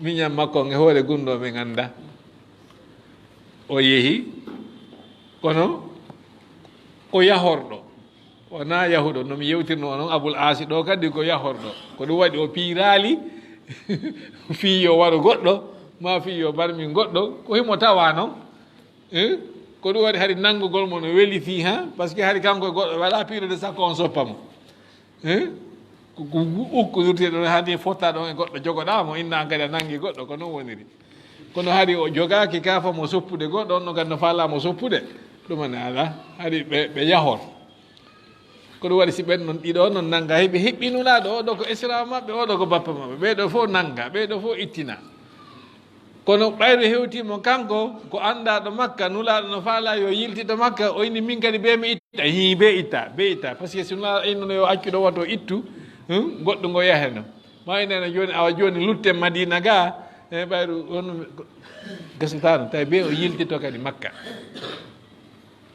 miñan makko on e hoore gunndoo men annda. O yehi, kono ko yahorɗo. Wonaa yahuɗo, no mi yewtirno onon Abul Aasi ɗo kadi ko yahorɗo. Ko ɗum waɗi o piiraali fii yo waro goɗɗo, maa fii yo barmin goɗɗo, ko himo tawa non. Eh? Ko ɗum waɗi hari nanngugol mo no weli fii, ha? Parce que hari kanko e goɗɗo waɗa piirude sakko on soppa mo. Eh? Ko, ko ukko yurte ɗon, hani fotta ɗon e goɗɗo jogoɗaa mo, inna an kadi a nanngi goɗɗo, ko non woniri. Kono hari o jogaaki ka fa mo soppude goɗɗo, on no kadi no faalaa mo soppude. Ɗum ene alaa, hari ɓe, ɓe yahor. Ko ɗum waɗi si ɓen non ɗiɗo non nannga, heɓi heɓɓi Nulaaɗo, o ɗo ko Isra maɓɓe, o ɗo ko bappa maɓɓe. Ɓee ɗo fof nannga, ɓee ɗo fof ittina. Kono ɓayru hewti mo kanko, ko anndaaɗo Makka, Nulaaɗo no faalaa yo yiltito Makka, o inni min kadi bee mi itta. Hii, bee itta, bee itta. Parce que si Nulaaɗo innuno yo accu ɗo wato ittu, hmm, goɗɗo ngo yaheno. Ma inana jooni, awa jooni lutten Madiina ga, e ɓayru on gasataano, tawi bee o yiltito kadi Makka.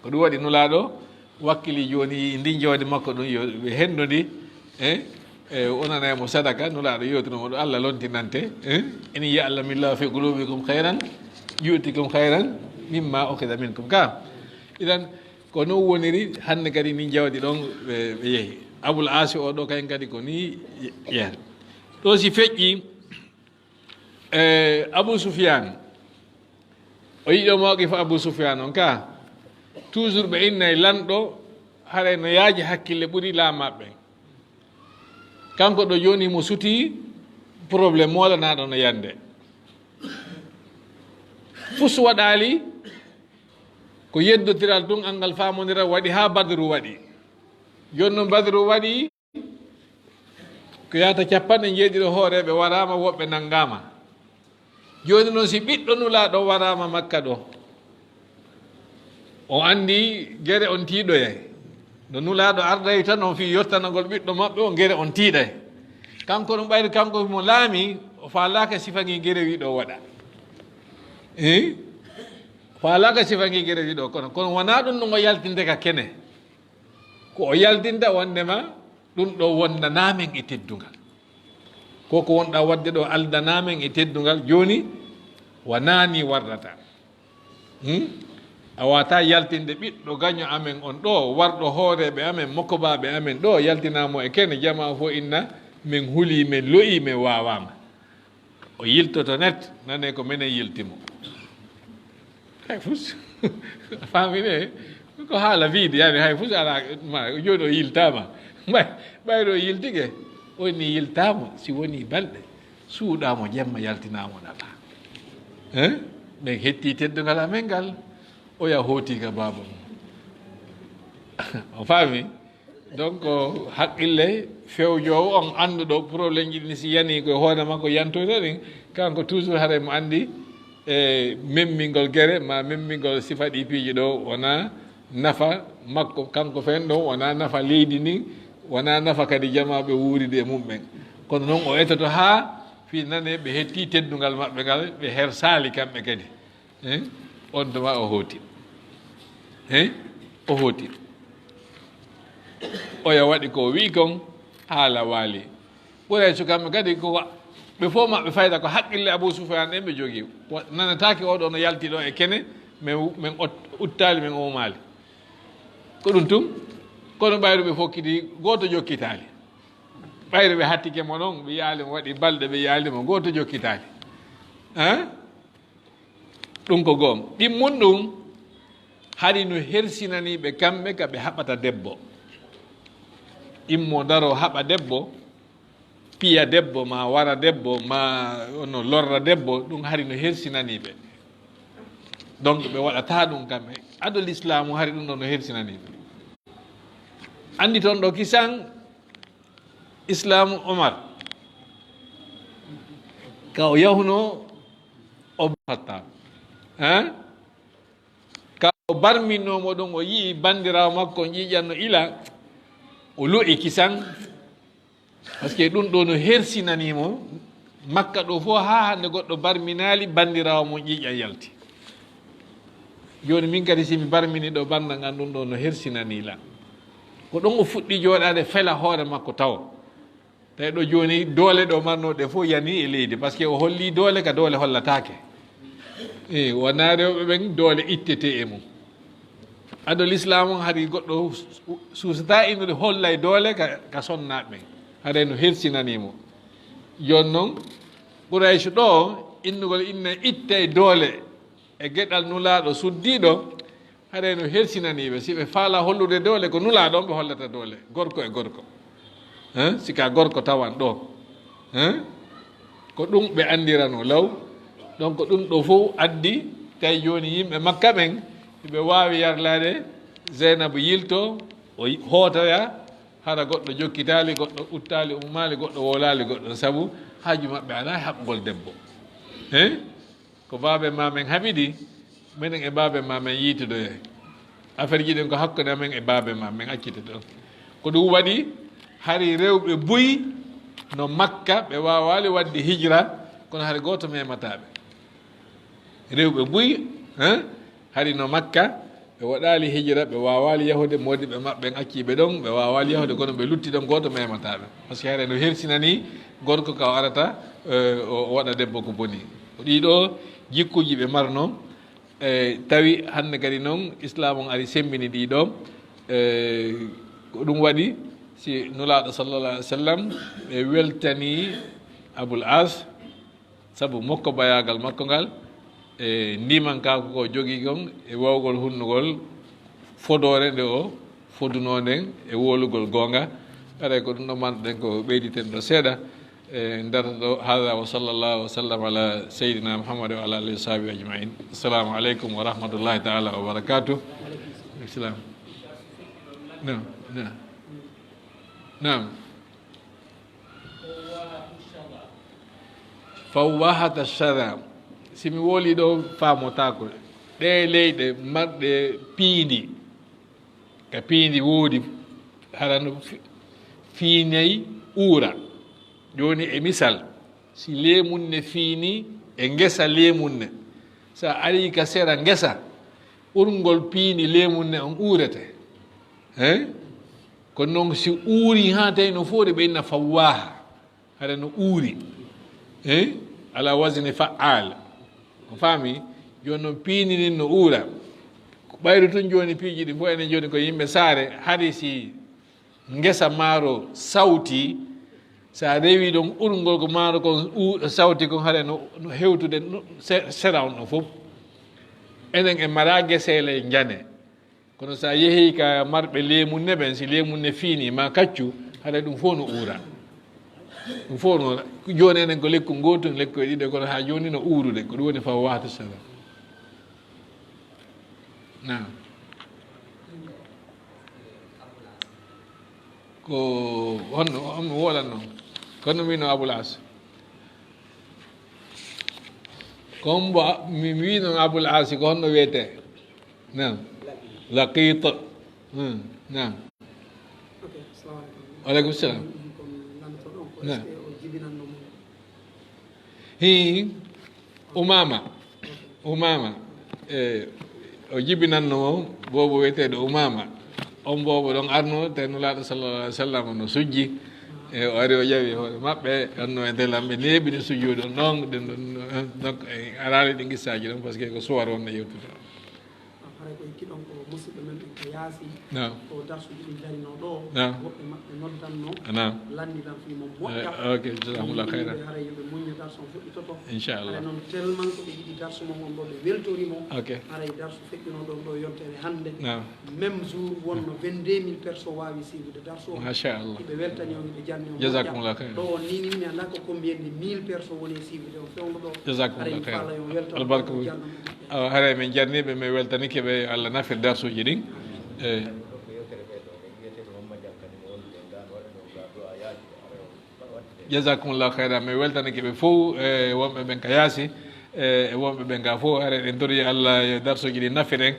Ko ɗum waɗi Nulaaɗo wakkili jooni ndin jawdi makko ɗum yo ɓe henndodi, e, e, o nana mo sadaka, Nulaaɗo yewtino mo ɗum, Allah lontinante, e, in ya'lamillahu fi qulubikum khayran, yu'tikum khayran mimma ukhidha minkum. Ka, idan, ko non woniri, hannde kadi ndin jawdi ɗon ɓe, ɓe yehi. Abul Aasi o ɗo kayen kadi ko ni ye-, yehata. Ɗo si feƴƴi, E, Abu Sufyan, o yiɗo mawqif Abu Sufyan on ka. Toujours ɓe innay lanɗo, haray no yaaji hakkille ɓuri laamaaɓe. Kanko ɗo jooni mo suti problème moolanaaɗo no yande. Fus waɗaali ko yeddotiral tun angal faamondiral waɗi haa Badru waɗi. Jooni non Badru waɗi, ko yahata capanɗe njeeɗiɗo hooreeɓe waraama, woɓɓe nanngaama. Jooni noon, si ɓiɗɗo Nulaaɗo waraama Makka ɗo, o anndi gere on tiiɗoyay. No Nulaaɗo arday tan on fii yottanagol ɓiɗɗo maɓɓe on, gere on tiiɗay. Kanko ɗum ɓayri kanko mo laami, o faalaaka sifa ngi gere wiɗo waɗa. Eh? Faalaaka sifa ngi gere wiɗo kono, kono wonaa ɗum no ngo yaltinde ka kene. Ko o yaltinta wondema ɗum ɗo wondanaa men e teddungal. Ko ko wonɗaa waɗde ɗo aldanaa men e teddungal, jooni wonaa ni wardata. Hmm? A waawataa yaltinde ɓiɗɗo gaño amen on ɗo, warɗo hooreeɓe amen, mokobaaɓe amen ɗo, yaltinaa mo e kene, jamaa fof inna men hulii, men lo'ii, men waawaama. O yiltoto net, nane ko menen yilti mo. Hay fus. Faamine? Ko haala wiide, yani hay fus ala ma, jooni o yiltaama. Ɓay-, ɓayri o yiltike, o ni yiltaama, si woni balɗe, suuɗaamo jemma, yaltinaamo nata. Hein? Min hetti teddungal amen ngal, oya hooti ka baaba mum. On faami? Donc, haqqille fewjoowo on annduɗo problème ji ɗin si yani ko e hoore makko yantoyta ɗin, kanko toujours haray mo anndi e memmingol gere, ma memmingol sifa ɗi piiji ɗo wona nafa makko, kanko fen ɗo wona nafa leydi ndin, wona nafa kadi jamaaɓe wuuride e mum ɓen. Kono noon o etoto haa fii nane ɓe hetti teddungal maɓɓe ngal, ɓe hersaali kamɓe kadi. Hein? On tuma o hooti. Hein? O hooti. Oya waɗi ko o wi'i kon, haala waali. Ɓuray sukamɓe kadi ko wa-, ɓe fof maɓɓe fayda ko haqqille Abu Sufyan en ɓe jogii. Wa-, nanataake oɗo no yalti ɗo e kene, min, min ot-, uttaali, min uumaali. Ko ɗum tun, kono ɓayru ɓe fokkiti, gooto jokkitaali. Ɓayru ɓe hattike mo ɗon, ɓe yaali mo, waɗi balɗe ɓe yaali mo, gooto jokkitaali. Hein? Ɗum ko goonga. Ɗimmun ɗum, hari no hersinanii ɓe kamɓe ka ɓe haɓata debbo. Immo daro haɓa debbo, piya debbo, ma wara debbo, ma ono lorra debbo, ɗum hari no hersinanii ɓe. Donc, ɓe waɗataa ɗum kamɓe. Ado lislaamu hari ɗum ɗo no hersinanii ɓe. Anndi toon ɗo kisan Islaamu Omar, ka o yahunoo o Khattab. Hein? Ka o barminnoo mo ɗum, o yi'i banndiraawo makko on ƴiiƴan no ila, o lu'i kisan. Parce que ɗum ɗo no hersinanii mo. Makka ɗo fof haa hannde goɗɗo barminaali banndiraawo mum ƴiiƴan yalti. Jooni min kadi si mi barmini ɗo banndal ngal, ɗum ɗo no hersinanii lan. Ko ɗon o fuɗɗi jooɗaade fela hoore makko tawo. Tawi ɗo jooni doole ɗo marnoo ɗe fof yanii e leydi, parce que o hollii doole ka doole hollataake. E, wonaa rewɓe ɓen doole ittetee e mum. Ado lislaam on hari goɗɗo su-, suusataa innude hollay doole ka, ka sonnaaɓe ɓen. Haray no hersinanii mo. Jooni non, Quraysh ɗo innugol inne ittay doole e geɗal Nulaaɗo suddiiɗo, haray no hersinanii ɓe. Si ɓe faalaa hollude doole, ko Nulaaɗo on ɓe hollata doole, gorko e gorko. Hein? Si ka gorko tawan ɗo. Hein? Ko ɗum ɓe anndirano law. Donc, ɗum ɗo fof addi, tawi jooni yimɓe Makka ɓen, ɓe waawi yarlaade Zeynabu yilto, o yi-, hootoya, hara goɗɗo jokkitaali, goɗɗo uttaali, ummaali, goɗɗo wowlaali goɗɗo, sabu haaju maɓɓe alaa e haɓgol debbo. Hein? Ko baabe ma men haɓidi, menen e baabe ma men yiitudoye. Affaire ji ɗin ko hakkunde amen e baabe ma, men accita ɗon. Ko ɗum waɗi hari rewɓe buy no Makka, ɓe waawaali waɗde hijra, kono hari gooto memataa ɓe. Rewɓe buy, hein, hari no Makka, ɓe waɗaali hijra, ɓe waawaali yahude, moodiɓɓe maɓɓe en accii ɓe ɗon, ɓe waawaali yahude, kono ɓe lutti ɗon, gooto memataa ɓe. Parce que hari no hersinanii gorko ka o arata, eh, o, o waɗa debbo ko boni. Ko ɗii ɗoo jikkuuji ɓe marno, eh, tawi hannde kadi noon Islaam on ari semmbini ɗii ɗoo. Eh, ko ɗum waɗi si Nulaaɗo sallallahu alaihi wa sallam ɓe weltanii Abul As, sabu mokko bayaagal makko ngal, e ndimankaaku ko jogii kon, e waawgol hunnugol fodoore nde o fodunoo nden, e wowlugol goonga. Aray ko ɗum ɗo manɗen ko ɓeyditen ɗo seeɗa. E ndar ɗo, hada wa sallallahu wa sallam ala sayyidina Muhammad wa ala alihi wa sahbihi ajmain. Assalamu aleykum wa rahmatullahi taala wa barakatuh. Islam. Naam, naam. Naam. Fawwahata shara. Si mi woli ɗo, faamotaako. Ɗe leyɗe marɗe piindi, ka piindi woodi, hara no fi-, fiinay uura. Jooni e misal, si leemunne fiini e ngesa leemunne, sa ari ka sera ngesa, urngol piindi leemunne on uurete. Hein? Kono noon si uuri haa tawi no foori, ɓe inna fawwaaha. Hara no uuri. Eh? Ala wazni fa'al. On faami? Jooni noon piindi ndin no uura. Ko ɓayru tun jooni piiji ɗi fof enen jooni ko yimɓe saare, hari si ngesa maaro sawti, sa rewi ɗon urngol ko maaro kon u-, sawti kon hara no, no hewtude no se-, sera on ɗon fof. Enen e mara geseele njane. Kono so a yehii ka marɓe leemunne ɓen, si leemunne fiinii ma kaccu, haɗa ɗum fof no uura. Ɗum fof no, jooni enen ko lekku ngootu, lekku e ɗiɗo, kono haa jooni no uurude. Ko ɗum woni fa wahtu sala. Naam. Ko honno, honno woolanno? Kono mi no Abul As. Ko mbo mi, mi wiino Abul As, ko honno wiyetee? Naam. Laqit. Hmm, naam. Ok, assalamu alaikum. Wa alaikum salam. Ko mi lanndotoo ɗon ko, naam, est-ce que o jibinanno mo? Hii, Umaama. Umaama. E, o jibinanno mo, boobo wiyeteeɗo Umaama. On boobo ɗon arno, te Nulaaɗo sallallahu alaihi wasallam no sujji. E, o ari o ƴawi hoore maɓɓe, on no wiyeteeɗo lamɓe neeɓini sujjude on ɗon, ɗen ɗon, donc, e, araali ɗi qissaaji ɗon, parce que ko suwar wonno yewtude. Haray ko hikki ɗon ko musidɓe men ɓen ka yaasi. Naam. Ko darsuuji ɗin darinoo ɗoo. Naam. Woɓɓe maɓɓe noddanno. Naam. Lanndiran fii mo moƴƴa. Eh, ok, jazakumullah khairan. Haray yo ɓe muñño darsu on fuɗɗitoto. Inchallah. Haray noon tellement ko ɓe yiɗi darsu mon on ɗoo, ɓe weltori mo. Ok. Haray darsu feƴƴunoo ɗon ɗoo yontere hannde. Naam. Même jour wonno vingt-deux mille personnes waawi suivre darsu on. Machallah. Hiɓe weltani on, hiɓe jarni on moƴƴa. Jazakumullah khairan. Ɗoo on ni, ni mi anndaa ko combien de mille personnes woni e suivre on fewndo ɗoo. Jazakumullah khairan. Haray mi faala yo weltan on, jarna on moƴƴa. Awa, haray min jarniiɓe, min weltanike ɓe, yo Allah nafir darsuuji ɗin. Eyi. Jazakumullahu khairan. Min weltanike ɓe fof, e wonɓe ɓen ka yaasi, e, e wonɓe ɓen ka fof. Haray ɗen tori Allah yo darsuuji ɗin nafir en.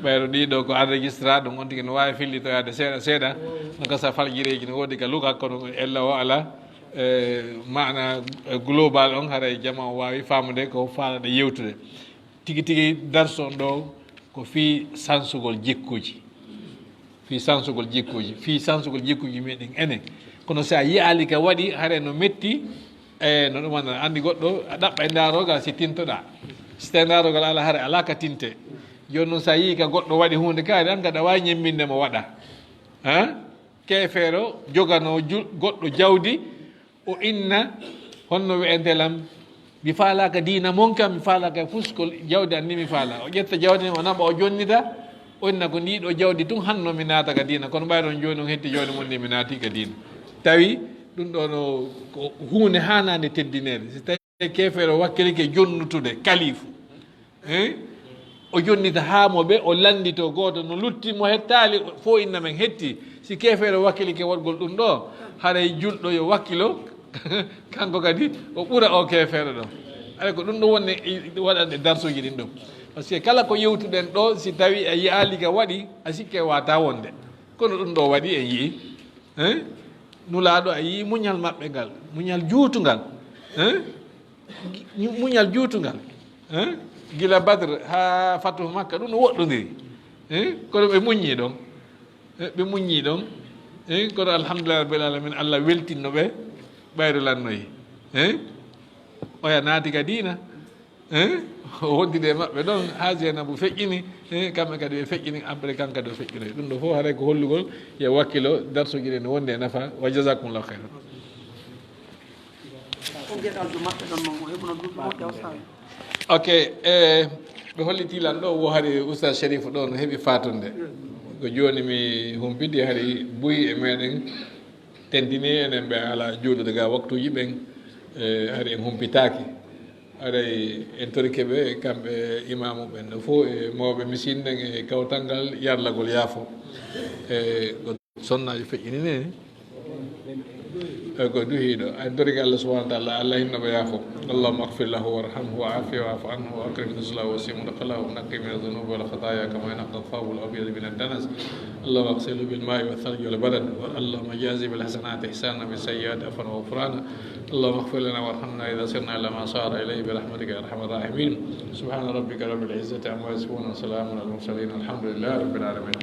Ɓayro ɗiɗo ko enregistré, ɗum on tigi no waawi fillitoyaade seeɗa seeɗa. No gasa faljireeji no woodi ka luka, kono ella o ala, e, maana, e, global on, haray jama o waawi faamude ko faalaɗe yewtude. Tigi tigi darsu on ɗoo ko fii sansugol jikkuuji. Fii sansugol jikkuuji. Fii sansugol jikkuuji meɗen enen. Kono si a yi'aali ka waɗi, haray no metti, e, no ɗum wonata. Anndi goɗɗo, a ɗaɓɓay ndaaroogal si tintoɗaa. Si tawii ndaaroogal alaa, haray alaa ka tintee. Jooni noon, si a yi'ii ka goɗɗo waɗi huunde kaari, an kadi a waawi ñemmbinde mo waɗa. Han? Keefeero joganoo jul-, goɗɗo jawdi, o inna, honno wi'entee lan, mi faalaaka diina mon kan, mi faalaaka fuskol, jawdi an ni mi faalaa. O ƴetta jawdi o naɓa, o jonnita, o inna ko ndii ɗoo jawdi tun hanno mi naata ka diina, kono ɓay ɗon jooni on hetti jawdi mon ndi mi naatii ka diina. Tawi ɗum ɗoo no ko huunde haanaande teddineede. Si tawi keefeero wakkilike jonnutude kalifu, hein? O jonnita haa mo ɓe, o lannditoo gooto no lutti, mo hettaali fof inna men hetti. Si keefeero wakkilike waɗgol ɗum ɗoo, haray julɗo yo wakkilo, kanko kadi o ɓura o keefeero ɗoo. Haray ko ɗum ɗoo wonde i-, waɗande darsuuji ɗin ɗoo. Parce que kala ko yewtuɗen ɗoo, si tawi a yi'aali ka waɗi, a sikke waata wonde. Kono ɗum ɗoo waɗi, en yi'i. Hein? Nulaaɗo a yi'i muñal maɓɓe ngal, muñal juutungal. Hein? Mu-, muñal juutungal. Hein? Gila Badr haa Fatuhu Makka, ɗum no woɗɗondiri. Hein? Kono ɓe muññii ɗon. Eh, ɓe muññii ɗon. Hein? Kono alhamdulillahi rabbil alamin, Allah weltinno ɓe, ɓayru lannoyi. Hein? Oya naati ka diina. Hein? O wontidi e maɓɓe ɗon haa Zeynabu feƴƴini. Hein? Kamɓe kadi ɓe feƴƴini, après kan kadi o feƴƴinoyi. Ɗum ɗoo fof haray ko hollugol yo wakkilo darsuuji ɗin no wondi e nafa. Wa jazakumullahu khairan. On geɗaljo maɓɓe ɗon non, o heɓuno duuɓi moƴƴa o saawi. Ok, e, ɓe hollitii lan ɗoo, wo hari Oustaz Sherif ɗoo no heɓi faatunde. Ko jooni mi humpiti, hari buy e meɗen tentini enen ɓe ala juulude ga waktuuji ɓen, e, hari en humpitaaki. Haray en torike ɓe, kamɓe imaamu ɓen ɗoo fof, e mawɓe misin ɗen, e kawtal ngal yarlagol yaafo. E, ko sonnaaji feƴƴini ne, e, ko duhiiɗo. En torike Allah subhanahu wa ta'ala, Allah hinno ɓe yaafo. اللهم اغفر له وارحمه وعافه واعف عنه وأكرم نزله ووسع مدخله ونقه من الذنوب والخطايا كما ينقى الثوب الأبيض من الدنس. اللهم اغسله بالماء والثلج والبرد. اللهم جازه بالحسنات إحسانا وبالسيئات عفوا وغفرانا. اللهم اغفر لنا وارحمنا إذا صرنا إلى ما صار إليه برحمتك يا أرحم الراحمين. سبحان ربك رب العزة عما يصفون وسلام على المرسلين والحمد لله رب العالمين.